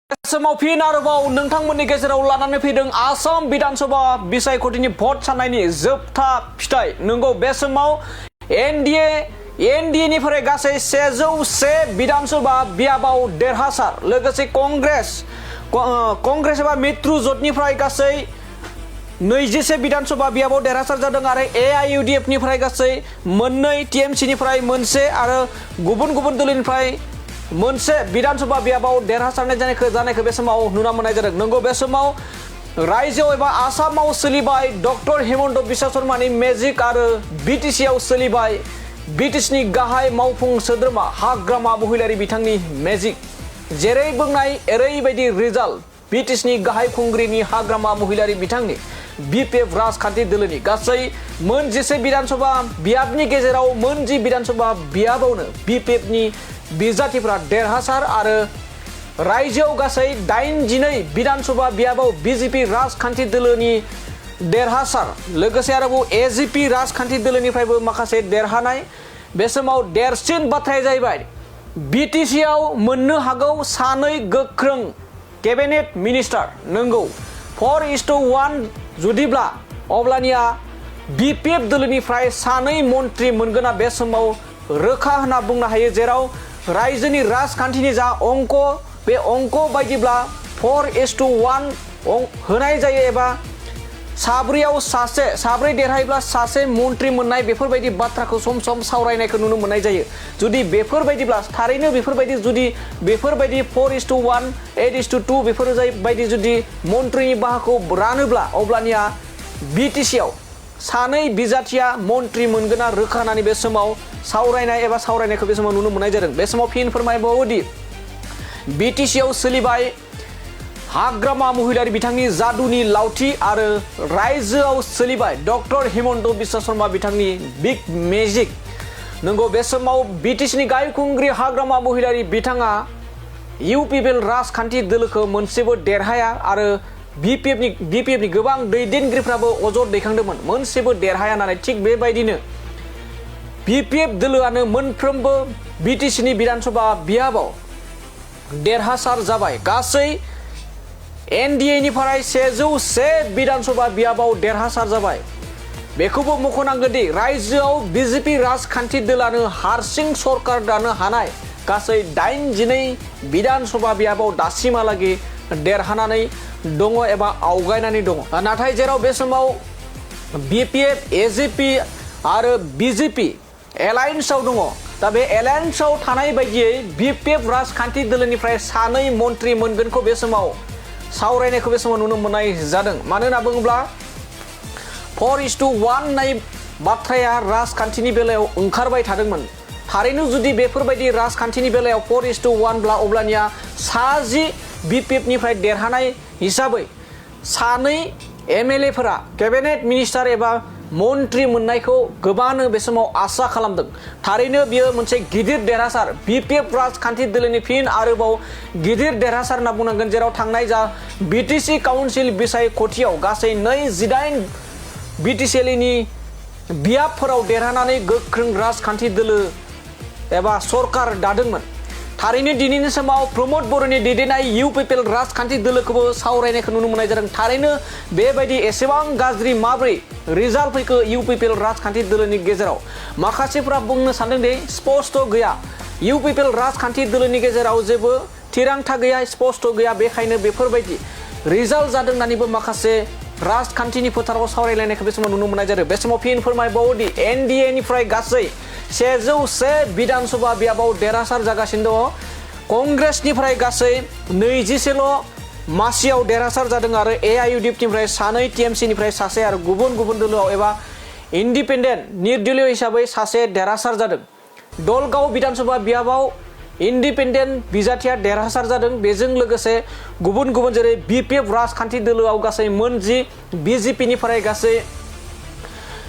समाव फिन आरोबाव नोंथांमोननि गेजेराव लानानै फैदों आसाम विधानसभा बिसायख'थिनि भट साननायनि जोबथा फिथाइ। नंगौ, बे समाव एनडिए निफ्राय गासै 101 विधानसभा बियाबाव देरहासार, लोगोसे कंग्रेस एबा मित्रु ज'टनिफ्राय गासै 21 विधानसभा बियाबाव देरहासार जादों आरो AIUDF निफ्राय गासै मोननै, TMC निफ्राय मोनसे आरो गुबुन गुबुन दलनिफ्राय मोनसे विधानसभा बियाबाव देरहासारनाय जानायखौ बे समाव नुनो मोननाय जादों। नंगौ, बे समाव रायजोआव एबा आसामाव सोलिबाय डक्टर हिमन्त बिश्व शर्मानि मेजिक आरो BTC आव सोलिबाय BTCनि गाहाय मावफुं सोद्रोमा हाग्रामा महिलारि बिथांनि मेजिक। जेरै बुंनाय एरैबायदि रिजाल्ट BTCनि गाहाय खुंग्रिनि हाग्रामा महिलारि बिथांनि BPF राजखान्थि दोलोनि गासै मोन 11 विधानसभा बियाबनि गेजेराव मोन 10 विधानसभा बियाबावनो BPFनि बिजाथिफ्रा देरहासार आरो रायजोआव गासै 82 विधानसभा बियाबाव BJP राजखान्थि दोलोनि देरहासार, लोगोसे आरोबाव AGP राजखान्थि दोलोनिफ्रायबो माखासे देरहानाय। बे समाव देरसिन बाथ्राया जाहैबाय BTC आव मोननो हागौ सानै गोख्रों केबिनेट मिनिस्टार। नंगौ, 4:1 जुदिब्ला अब्लानिया BPF दोलोनिफ्राय सानै मन्त्रि मोनगोना बे समाव रोखा होनना बुंनो हायो, जेराव रायजोनि राजखान्थिनि जा अंक, बे अंक बायदिब्ला 4:1 होनाय जायो एबा साब्रै देरहायोब्ला सासे मन्त्रि मोननाय, बेफोरबायदि बाथ्राखौ सम सम सावरायनायखौ नुनो मोननाय जायो। जुदि बेफोरबायदिब्ला थारैनो बेफोरबायदि 4:1, 8:2 बेफोरबायदि जुदि मन्त्रिनि बाहागोखौ रानोब्ला अब्लानिया BTC आव सानै बिजाथिया मन्त्रि मोनगोना रोखा होननानै बे समाव सावरायनायखौ बे समाव नुनो मोननाय जादों। बे समाव फिन फोरमायबावोदि BTC आव सोलिबाय हाग्रामा महिलारि बिथांनि जादुनि लावथि आरो रायजोआव सोलिबाय डक्टर हिमन्त बिश्व शर्मा बिथांनि बिग मेजिक। नंगौ, बे समाव BTCनि गाहाय खुंग्रि हाग्रामा महिलारि बिथाङा UPPL राजखान्थि दोलोखौ मोनसेबो देरहाया आरो BPFनि गोबां दैदेनगिरिफ्राबो अजद दैखांदोंमोन मोनसेबो देरहाया होननानै। थिग बेबायदिनो BPF दोलोआनो मोनफ्रोमबो BTCनि विधानसभा बियाबाव देरहासार जाबाय। गासै NDA निफ्राय 101 विधानसभा बियाबाव देरहासार जाबाय। बेखौबो मख'नांगोनदि रायजोआव BJP राजखान्थि दोलानो हारसिं सरकार दानो हानाय गासै 82 विधानसभा बियाबाव दासिमहालागै देरहानानै दङ एबा आवगायनानै दङ। नाथाय जेराव बे समाव BPF, AGP आरो BJP एलायन्सआव दङ, दा बे एलायन्सआव थानाय बायदियै BPF राजखान्थि दोलोनिफ्राय सानै मन्त्रि मोनगोनखौ बे समाव सावरायनायखौ बे समाव नुनो मोननाय जादों। मानो होनना बुङोब्ला 4:1 होननाय बाथ्राया राजखान्थिनि बेलायाव ओंखारबाय थादोंमोन। थारैनो जुदि बेफोरबायदि राजखान्थिनि बेलायाव 4:1 ब्ला अब्लानिया 10 BPFनिफ्राय देरहानाय हिसाबै सानै MLA फोरा केबिनेट मिनिस्टार एबा मन्त्रि मोननायखौ गोबांनो बे समाव आसा खालामदों। थारैनो बियो मोनसे गिदिर देरहासार, BPF राजखान्थि दोलोनि फिन आरोबाव गिदिर देरहासार होनना बुंनांगोन, जेराव थांनाय जा BTC काउन्सिल बिसायख'थियाव गासै 28 BTCनि बियाबफोराव देरहानानै गोख्रों राजखान्थि दोलो एबा सरकार दादोंमोन। थारैनो दिनैनि समाव प्रमद बर'नि दैदेननाय UPPL राजखान्थि दोलोखौबो सावरायनायखौ नुनो मोननाय जादों। थारैनो बेबायदि एसेबां गाज्रि माब्रै रिजाल्ट फैखो UPPL राजखान्थि दोलोनि गेजेराव माखासेफ्रा बुंनो सानदों दि स्पष्ट गैया, UPPL राजखान्थि दोलोनि गेजेराव जेबो थिरांथा गैया, स्पष्ट गैया, बेखायनो बेफोरबायदि रिजाल्ट जादों होननानैबो माखासे राजखान्थिनि फोथाराव सावरायलायनायखौ बे समाव नुनो मोननाय जादों। बे समाव फिन फोरमायबावोदि NDA निफ्राय गासै 101 विधानसभा बियाबाव देरहासार जागासिनो दङ। कंग्रेसनिफ्राय गासै 21ल' मासियाव देरहासार जादों आरो AIUDF निफ्राय सानै, TMC निफ्राय सासे आरो गुबुन गुबुन दोलोआव एबा इन्डिपेन्डेन्ट निर्दलीय हिसाबै सासे देरहासार जादों। दलगाव विधानसभा बियाबाव इन्डिपेन्डेन्ट बिजाथिया देरहासार जादों। बेजों लोगोसे गुबुन गुबुन जेरै BPF राजखान्थि दोलोआव गासै मोन 10, BJP निफ्राय गासै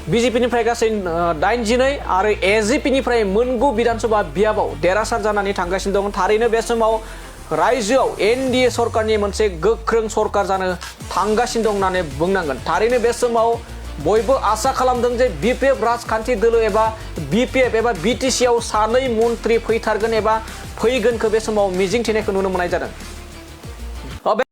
82 आरो AGP निफ्राय मोनगु विधानसभा बियाबाव देरहासार जानानै थांगासिनो दं। थारैनो बे समाव रायजोआव NDA सरकारनि मोनसे गोख्रों सरकार जानो थांगासिनो दं होननानै बुंनांगोन। थारैनो बे समाव बयबो आसा खालामदों जे BPF राजखान्थि दोलो एबा BPF एबा BTC आव सानै मन्त्रि फैथारगोन एबा फैगोनखौ बे समाव मिजिंथिनायखौ नुनो मोननाय जादों। अ, बे